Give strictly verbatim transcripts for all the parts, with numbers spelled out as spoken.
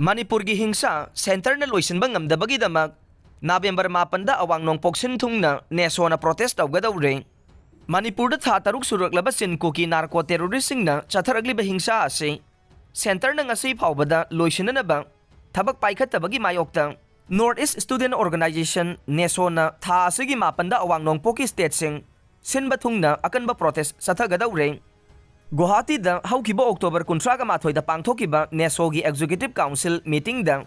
ꯃꯅꯤꯄꯨꯔꯒꯤ ꯍꯤꯡꯁꯥ ꯁꯦꯟꯇꯔꯅ ꯂꯣꯏꯁꯤꯟꯕ ꯉꯝꯗꯕꯒꯤꯗꯃꯛ ꯅꯕꯦꯝꯕꯔ ꯃꯥꯄꯟꯗ ꯑꯋꯥꯡ ꯅꯣꯡꯄꯣꯛ ꯁꯤꯟꯊꯨꯡꯅ ꯅꯦꯁꯣꯅ ꯄ꯭ꯔꯣꯇꯦꯁ ꯇꯧꯒꯗꯧꯔꯦ꯫ ꯃꯅꯤꯄꯨꯔꯗ ꯊꯥ ꯇꯔꯨꯛ ꯁꯨꯔꯛꯂꯕ ꯆꯤꯟ ꯀꯨꯀꯤ ꯅꯥꯔꯀꯣ ꯇꯦꯔꯣꯔꯤꯁꯁꯤꯡꯅ ꯆꯠꯊꯔꯛꯂꯤꯕ ꯍꯤꯡꯁꯥ ꯑꯁꯤ ꯁꯦꯟꯇꯔꯅ ꯉꯁꯤ ꯐꯥꯎꯕꯗ ꯂꯣꯏꯁꯤꯟꯅꯅꯕ ꯊꯕꯛ ꯄꯥꯏꯈꯠꯇꯕꯒꯤ ꯃꯥꯌꯣꯛꯇ North East Student Organization, ꯅꯦꯁꯣꯅ ꯊꯥ ꯑꯁꯤꯒꯤ ꯃꯥꯄꯟꯗ ꯑꯋꯥꯡ ꯅꯣꯡꯄꯣꯛꯀꯤ ꯁ꯭ꯇꯦꯠꯁꯤꯡ ꯁꯤꯟꯕ ꯊꯨꯡꯅ ꯑꯀꯟꯕ ꯄ꯭ꯔꯣꯇꯦꯁ ꯆꯠꯊꯒꯗꯧꯔꯦ꯫ ꯒꯨꯋꯥꯍꯥꯇꯤꯗ ꯍꯧꯈꯤꯕ ꯑꯣꯛꯇꯣꯕꯔ ꯀꯨꯟꯊ꯭ꯔꯥꯒ ꯃꯥꯊꯣꯏꯗ ꯄꯥꯡꯊꯣꯛꯈꯤꯕ ꯅꯦꯁꯣꯒꯤ ꯑꯦꯛꯖꯤꯀ꯭ꯌꯨꯇꯤꯚ ꯀꯥꯎꯟꯁꯤꯜ ꯃꯤꯇꯤꯡꯗ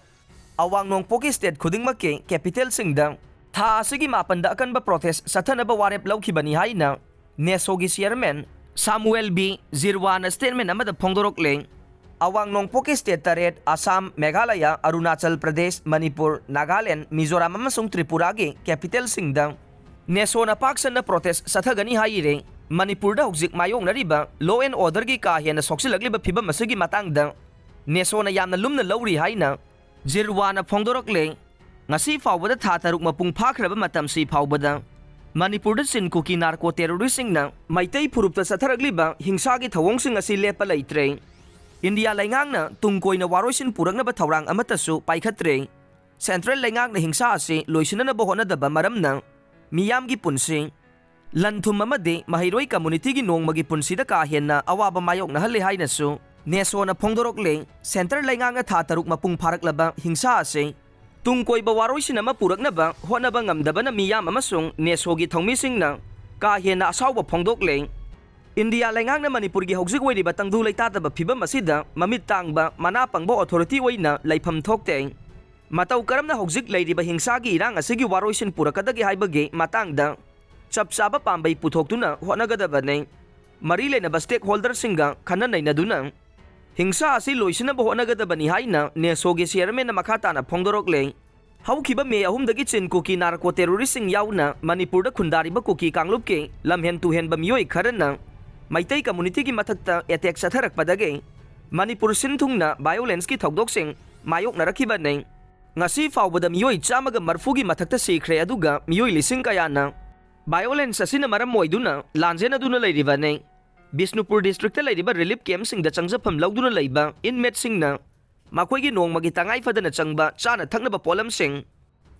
ꯑꯋꯥꯡ ꯅꯣꯡꯄꯣꯛꯀꯤ ꯁ꯭ꯇꯦꯠ ꯈꯨꯗꯤꯡꯃꯛꯀꯤ ꯀꯦꯄꯤꯇꯦꯜꯁꯤꯡꯗ ꯊꯥ ꯑꯁꯤꯒꯤ ꯃꯥꯄꯟꯗ ꯑꯀꯟꯕ ꯄ꯭ꯔꯣꯇꯦꯁ ꯆꯠꯊꯅꯕ ꯋꯥꯔꯦꯞ ꯂꯧꯈꯤꯕꯅꯤ ꯍꯥꯏꯅ ꯅꯦꯁꯣꯒꯤ ꯆꯤꯌꯔꯃꯦꯟ ꯁꯥꯃꯨꯑꯦꯜ ꯕꯤ ꯖꯤꯔꯋꯥꯅ ꯁ꯭ꯇꯦꯠꯃꯦꯟ ꯑꯃꯗ ꯐꯣꯡꯗꯣꯔꯛꯂꯦ꯫ ꯑꯋꯥꯡ ꯅꯣꯡꯄꯣꯛꯀꯤ ꯁ꯭ꯇꯦꯠ ꯇꯔꯦꯠ, ꯑꯁꯥꯝ, ꯃꯦꯘꯥꯂꯌ, ꯑꯔꯨꯅꯥꯆꯜ ꯄ꯭ꯔꯗꯦꯁ, ꯃꯅꯤꯄꯨꯔ, ꯅꯥꯒꯥꯂꯦꯟ, ꯃꯤꯖꯣꯔꯥꯝ ꯑꯃꯁꯨꯡ ꯇ꯭ꯔꯤꯄꯨꯔꯥꯒꯤ ꯀꯦꯄꯤꯇꯦꯜꯁꯤꯡꯗ ꯅꯦꯁꯣꯅ ꯄꯥꯛ ꯁꯟꯅ ꯄ꯭ꯔꯣꯇꯦꯁ ꯆꯠꯊꯒꯅꯤ ꯍꯥꯏꯔꯦ꯫ ꯃꯅꯤꯄꯨꯔꯗ ꯍꯧꯖꯤꯛ ꯃꯥꯌꯣꯛꯅꯔꯤꯕ law and orderꯒꯤ ꯀꯥ ꯍꯦꯟꯅ ꯁꯣꯛꯆꯤꯜꯂꯛꯂꯤꯕ ꯐꯤꯕꯝ ꯑꯁꯤꯒꯤ ꯃꯇꯥꯡꯗ ꯅꯦꯁꯣꯅ ꯌꯥꯝꯅ ꯂꯨꯝꯅ ꯂꯧꯔꯤ ꯍꯥꯏꯅ ꯖꯤꯔꯋꯥꯅ ꯐꯣꯡꯗꯣꯔꯛꯂꯦ꯫ ꯉꯁꯤ ꯐꯥꯎꯕꯗ ꯊꯥ ꯇꯔꯨꯛ ꯃꯄꯨꯡ ꯐꯥꯈ꯭ꯔꯕ ꯃꯇꯝꯁꯤ ꯐꯥꯎꯕꯗ ꯃꯅꯤꯄꯨꯔꯗ ꯆꯤꯟ ꯀꯨꯀꯤ ꯅꯥꯔꯀꯣ ꯇꯦꯔꯣꯔꯤꯁꯁꯤꯡꯅ ꯃꯩꯇꯩ ꯐꯨꯔꯨꯞꯇ ꯆꯠꯊꯔꯛꯂꯤꯕ ꯍꯤꯡꯁꯥꯒꯤ ꯊꯧꯑꯣꯡꯁꯤꯡ ꯑꯁꯤ ꯂꯦꯞꯄ ꯂꯩꯇ꯭ꯔꯦ꯫ ꯏꯟꯗꯤꯌꯥ ꯂꯩꯉꯥꯛꯅ ꯇꯨꯡ ꯀꯣꯏꯅ ꯋꯥꯔꯣꯏꯁꯤꯟ ꯄꯨꯔꯛꯅꯕ ꯊꯧꯔꯥꯡ ꯑꯃꯠꯇꯁꯨ ꯄꯥꯏꯈꯠꯇ꯭ꯔꯦ꯫ ꯁꯦꯟꯇ꯭ꯔꯦꯜ ꯂꯩꯉꯥꯛꯅ ꯍꯤꯡꯁꯥ ꯑꯁꯤ ꯂꯣꯏꯁꯤꯟꯅꯅꯕ ꯍꯣꯠꯅꯗꯕ ꯃꯔꯝꯅ ꯃꯤꯌꯥꯝꯒꯤ ꯄꯨꯟꯁꯤ, ꯂꯟ ꯊꯨꯝ ꯑꯃꯗꯤ ꯃꯍꯩꯔꯣꯏ ꯀꯝꯃꯨꯅꯤꯇꯤꯒꯤ ꯅꯣꯡꯃꯒꯤ ꯄꯨꯟꯁꯤꯗ ꯀꯥ ꯍꯦꯟꯅ ꯑꯋꯥꯕ ꯃꯥꯌꯣꯛꯅꯍꯜꯂꯦ ꯍꯥꯏꯅꯁꯨ ꯅꯦꯁꯣꯅ ꯐꯣꯡꯗꯣꯔꯛꯂꯦ꯫ ꯁꯦꯟꯇꯔ ꯂꯩꯉꯥꯛꯅ ꯊꯥ ꯇꯔꯨꯛ ꯃꯄꯨꯡ ꯐꯥꯔꯛꯂꯕ ꯍꯤꯡꯁꯥ ꯑꯁꯤ ꯇꯨꯡ ꯀꯣꯏꯕ ꯋꯥꯔꯣꯏꯁꯤꯟ ꯑꯃ ꯄꯨꯔꯛꯅꯕ ꯍꯣꯠꯅꯕ ꯉꯝꯗꯕꯅ ꯃꯤꯌꯥꯝ ꯑꯃꯁꯨꯡ ꯅꯦꯁꯣꯒꯤ ꯊꯧꯃꯤꯁꯤꯡꯅ ꯀꯥ ꯍꯦꯟꯅ ꯑꯁꯥꯎꯕ ꯐꯣꯡꯗꯣꯛꯂꯦ꯫ ꯏꯟꯗꯤꯌꯥ ꯂꯩꯉꯥꯛꯅ ꯃꯅꯤꯄꯨꯔꯒꯤ ꯍꯧꯖꯤꯛ ꯑꯣꯏꯔꯤꯕ ꯇꯪꯗꯨ ꯂꯩꯇꯥꯗꯕ ꯐꯤꯕꯝ ꯑꯁꯤꯗ ꯃꯃꯤꯠ ꯇꯥꯡꯕ, ꯃꯅꯥ ꯄꯪꯕ ꯑꯣꯊꯣꯔꯤꯇꯤ ꯑꯣꯏꯅ ꯂꯩꯐꯝ ꯊꯣꯛꯇꯦ꯫ ꯃꯇꯧ ꯀꯔꯝꯅ ꯍꯧꯖꯤꯛ ꯂꯩꯔꯤꯕ ꯍꯤꯡꯁꯥꯒꯤ ꯏꯔꯥꯡ ꯑꯁꯤꯒꯤ ꯋꯥꯔꯣꯏꯁꯤꯟ ꯄꯨꯔꯛꯀꯗꯒꯦ ꯍꯥꯏꯕꯒꯤ ꯃꯇꯥꯡꯗ ꯆꯞ ꯆꯥꯕ ꯄꯥꯝꯕꯩ ꯄꯨꯊꯣꯛꯇꯨꯅ ꯍꯣꯠꯅꯒꯗꯕꯅꯤ꯫ ꯃꯔꯤ ꯂꯩꯅꯕ ꯁ꯭ꯇꯦꯛ ꯍꯣꯜꯗꯔꯁꯤꯡꯒ ꯈꯟꯅ ꯅꯩꯅꯗꯨꯅ ꯍꯤꯡꯁꯥ ꯑꯁꯤ ꯂꯣꯏꯁꯤꯟꯅꯕ ꯍꯣꯠꯅꯒꯗꯕꯅꯤ ꯍꯥꯏꯅ ꯅꯦꯁꯣꯒꯤ ꯆꯤꯌꯔꯃꯦꯟꯅ ꯃꯈꯥ ꯇꯥꯅ ꯐꯣꯡꯗꯣꯔꯛꯂꯦ꯫ ꯍꯧꯈꯤꯕ ꯃꯦ ꯑꯍꯨꯝꯗꯒꯤ ꯆꯤꯟ ꯀꯨꯀꯤ ꯅꯥꯔꯀꯣ ꯇꯦꯔꯣꯔꯤꯁꯁꯤꯡ ꯌꯥꯎꯅ ꯃꯅꯤꯄꯨꯔꯗ ꯈꯨꯟꯗꯥꯔꯤꯕ ꯀꯨꯀꯤ ꯀꯥꯡꯂꯨꯞꯀꯤ ꯂꯝꯍꯦꯟ ꯇꯨꯍꯦꯟꯕ ꯃꯤꯑꯣꯏ ꯈꯔꯅ ꯃꯩꯇꯩ ꯀꯝꯃꯨꯅꯤꯇꯤꯒꯤ ꯃꯊꯛꯇ ꯑꯦꯇꯦꯛ ꯆꯠꯊꯔꯛꯄꯗꯒꯤ ꯃꯅꯤꯄꯨꯔ ꯁꯤꯟ ꯊꯨꯡꯅ ꯚꯥꯏꯑꯣꯂꯦꯟꯁꯀꯤ ꯊꯧꯗꯣꯛꯁꯤꯡ ꯃꯥꯌꯣꯛꯅꯔꯛꯈꯤꯕꯅꯤ꯫ ꯉꯁꯤ ꯐꯥꯎꯕꯗ ꯃꯤꯑꯣꯏ ꯆꯥꯝꯃꯒ ꯃꯔꯤꯐꯨꯒꯤ ꯃꯊꯛꯇ ꯁꯤꯈ꯭ꯔꯦ, ꯑꯗꯨꯒ ꯃꯤꯑꯣꯏ ꯂꯤꯁꯤꯡ ꯀꯌꯥꯅ ꯚꯥꯏꯑꯣꯂꯦꯟꯁ ꯑꯁꯤꯅ ꯃꯔꯝ ꯑꯣꯏꯗꯨꯅ ꯂꯥꯟꯖꯦꯟꯅꯗꯨꯅ ꯂꯩꯔꯤꯕꯅꯤ꯫ ꯕꯤꯁꯅꯨꯄꯨꯔ ꯗꯤꯁꯇ꯭ꯔꯤꯛꯇ ꯂꯩꯔꯤꯕ ꯔꯤꯂꯤꯐ ꯀꯦꯝꯞꯁꯤꯡꯗ ꯆꯪꯖꯐꯝ ꯂꯧꯗꯨꯅ ꯂꯩꯕ ꯏꯟꯃꯦꯠꯁꯤꯡꯅ ꯃꯈꯣꯏꯒꯤ ꯅꯣꯡꯃꯒꯤ ꯇꯉꯥꯏ ꯐꯗꯅ ꯆꯪꯕ ꯆꯥꯅ ꯊꯛꯅꯕ ꯄꯣꯠꯂꯝꯁꯤꯡ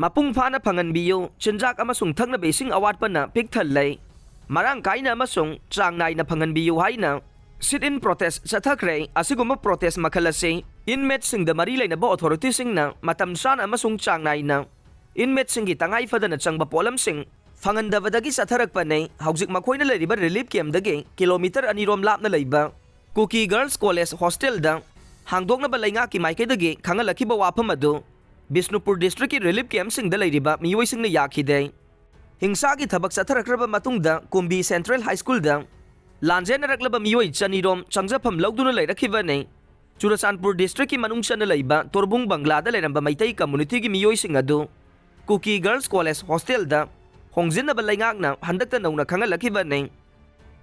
ꯃꯄꯨꯡ ꯐꯥꯅ ꯐꯪꯍꯟꯕꯤꯌꯨ꯫ ꯆꯤꯟꯖꯥꯛ ꯑꯃꯁꯨꯡ ꯊꯛꯅꯕ ꯏꯁꯤꯡ ꯑꯋꯥꯠꯄꯅ ꯄꯤꯛ ꯊꯜꯂꯦ꯫ ꯃꯔꯥꯡ ꯀꯥꯏꯅ ꯑꯃꯁꯨꯡ ꯆꯥꯡ ꯅꯥꯏꯅ ꯐꯪꯍꯟꯕꯤꯌꯨ ꯍꯥꯏꯅ sit-in protest ꯆꯠꯊꯈ꯭ꯔꯦ꯫ ꯑꯁꯤꯒꯨꯝꯕ protest ꯃꯈꯜ ꯑꯁꯤ inmateꯁꯤꯡꯗ ꯃꯔꯤ ꯂꯩꯅꯕ authorityꯁꯤꯡꯅ ꯃꯇꯝ ꯆꯥꯅ ꯑꯃꯁꯨꯡ ꯆꯥꯡ ꯅꯥꯏꯅ inmateꯁꯤꯡꯒꯤ ꯇꯉꯥꯏ ꯐꯗꯅ ꯆꯪꯕ ꯄꯣꯠꯂꯝꯁꯤꯡ ꯐꯪꯍꯟꯗꯕꯗꯒꯤ ꯆꯠꯊꯔꯛꯄꯅꯦ꯫ ꯍꯧꯖꯤꯛ ꯃꯈꯣꯏꯅ ꯂꯩꯔꯤꯕ relief campꯗꯒꯤ kilometre ꯑꯅꯤꯔꯣꯝ ꯂꯥꯞꯅ ꯂꯩꯕ ꯀꯨꯀꯤ Girls College hostelꯗ ꯍꯥꯡꯗꯣꯛꯅꯕ ꯂꯩꯉꯥꯛꯀꯤ ꯃꯥꯏꯀꯩꯗꯒꯤ ꯈꯪꯍꯜꯂꯛꯈꯤꯕ ꯋꯥꯐꯝ ꯑꯗꯨ ꯕꯤꯁꯅꯨꯄꯨꯔ districtꯀꯤ relief campꯁꯤꯡꯗ ꯂꯩꯔꯤꯕ ꯃꯤꯑꯣꯏꯁꯤꯡꯅ ꯌꯥꯈꯤꯗꯦ꯫ ꯍꯤꯡꯁꯥꯒꯤ ꯊꯕꯛ ꯆꯠꯊꯔꯛꯈ꯭ꯔꯕ ꯃꯇꯨꯡꯗ ꯀꯨꯝꯕꯤ Central High Schoolꯗ ꯂꯥꯟꯖꯦꯟꯅꯔꯛꯂꯕ ꯃꯤꯑꯣꯏ ꯆꯅꯤꯔꯣꯝ ꯆꯪꯖꯐꯝ ꯂꯧꯗꯨꯅ ꯂꯩꯔꯛꯈꯤꯕꯅꯤ꯫ ꯆꯨꯔꯆꯥꯟꯄꯨꯔ districtꯀꯤ ꯃꯅꯨꯡ ꯆꯟꯅ ꯂꯩꯕ ꯇꯣꯔꯕꯨꯡ ꯕꯪꯒ꯭ꯂꯥꯗ ꯂꯩꯔꯝꯕ ꯃꯩꯇꯩ communityꯒꯤ ꯃꯤꯑꯣꯏꯁꯤꯡ ꯑꯗꯨ ꯀꯨꯀꯤ Girls College hostelꯗ ꯍꯣꯡꯖꯤꯟꯅꯕ ꯂꯩꯉꯥꯛꯅ ꯍꯟꯗꯛꯇ ꯅꯧꯅ ꯈꯪꯍꯜꯂꯛꯈꯤꯕꯅꯤ꯫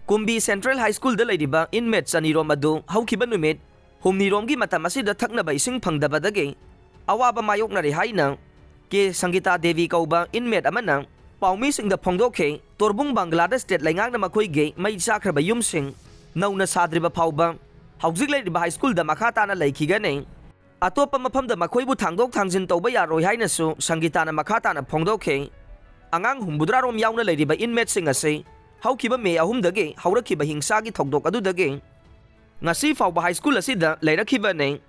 ꯀꯨꯝꯕꯤ Central High Schoolꯗ ꯂꯩꯔꯤꯕ inmate ꯆꯅꯤꯔꯣꯝ ꯑꯗꯨ ꯍꯧꯈꯤꯕ ꯅꯨꯃꯤꯠ ꯍꯨꯝꯅꯤꯔꯣꯝꯒꯤ ꯃꯇꯝ ꯑꯁꯤꯗ ꯊꯛꯅꯕ ꯏꯁꯤꯡ ꯐꯪꯗꯕꯗꯒꯤ ꯑꯋꯥꯕ ꯃꯥꯌꯣꯛꯅꯔꯦ ꯍꯥꯏꯅ ꯀꯦ ꯁꯪꯒꯤꯇꯥ ꯗꯦꯕꯤ ꯀꯧꯕ inmate ꯑꯃꯅ ꯄꯥꯎꯃꯤꯁꯤꯡꯗ ꯐꯣꯡꯗꯣꯛꯈꯤ꯫ ꯇꯣꯔꯕꯨꯡ ꯕꯪꯒ꯭ꯂꯥꯗ state ꯂꯩꯉꯥꯛꯅ ꯃꯈꯣꯏꯒꯤ ꯃꯩ ꯆꯥꯛꯈ꯭ꯔꯕ ꯌꯨꯝꯁꯤꯡ ꯅꯧꯅ ꯁꯥꯗ꯭ꯔꯤꯕ ꯐꯥꯎꯕ ꯍꯧꯖꯤꯛ ꯂꯩꯔꯤꯕ high schoolꯗ ꯃꯈꯥ ꯇꯥꯅ ꯂꯩꯈꯤꯒꯅꯤ꯫ ꯑꯇꯣꯞꯄ ꯃꯐꯝꯗ ꯃꯈꯣꯏꯕꯨ ꯊꯥꯡꯗꯣꯛ ꯊꯥꯡꯖꯤꯟ ꯇꯧꯕ ꯌꯥꯔꯣꯏ ꯍꯥꯏꯅꯁꯨ ꯁꯪꯒꯤꯇꯥꯅ ꯃꯈꯥ ꯇꯥꯅ ꯐꯣꯡꯗꯣꯛꯈꯤ꯫ ꯑꯉꯥꯡ ꯍꯨꯝꯐꯨꯇꯔꯥꯔꯣꯝ ꯌꯥꯎꯅ ꯂꯩꯔꯤꯕ inmateꯁꯤꯡ ꯑꯁꯤ ꯍꯧꯈꯤꯕ ꯃꯦ ꯑꯍꯨꯝꯗꯒꯤ ꯍꯧꯔꯛꯈꯤꯕ ꯍꯤꯡꯁꯥꯒꯤ ꯊꯧꯗꯣꯛ ꯑꯗꯨꯗꯒꯤ ꯉꯁꯤ ꯐꯥꯎꯕ high school ꯑꯁꯤꯗ ꯂꯩꯔꯛꯈꯤꯕꯅꯤ꯫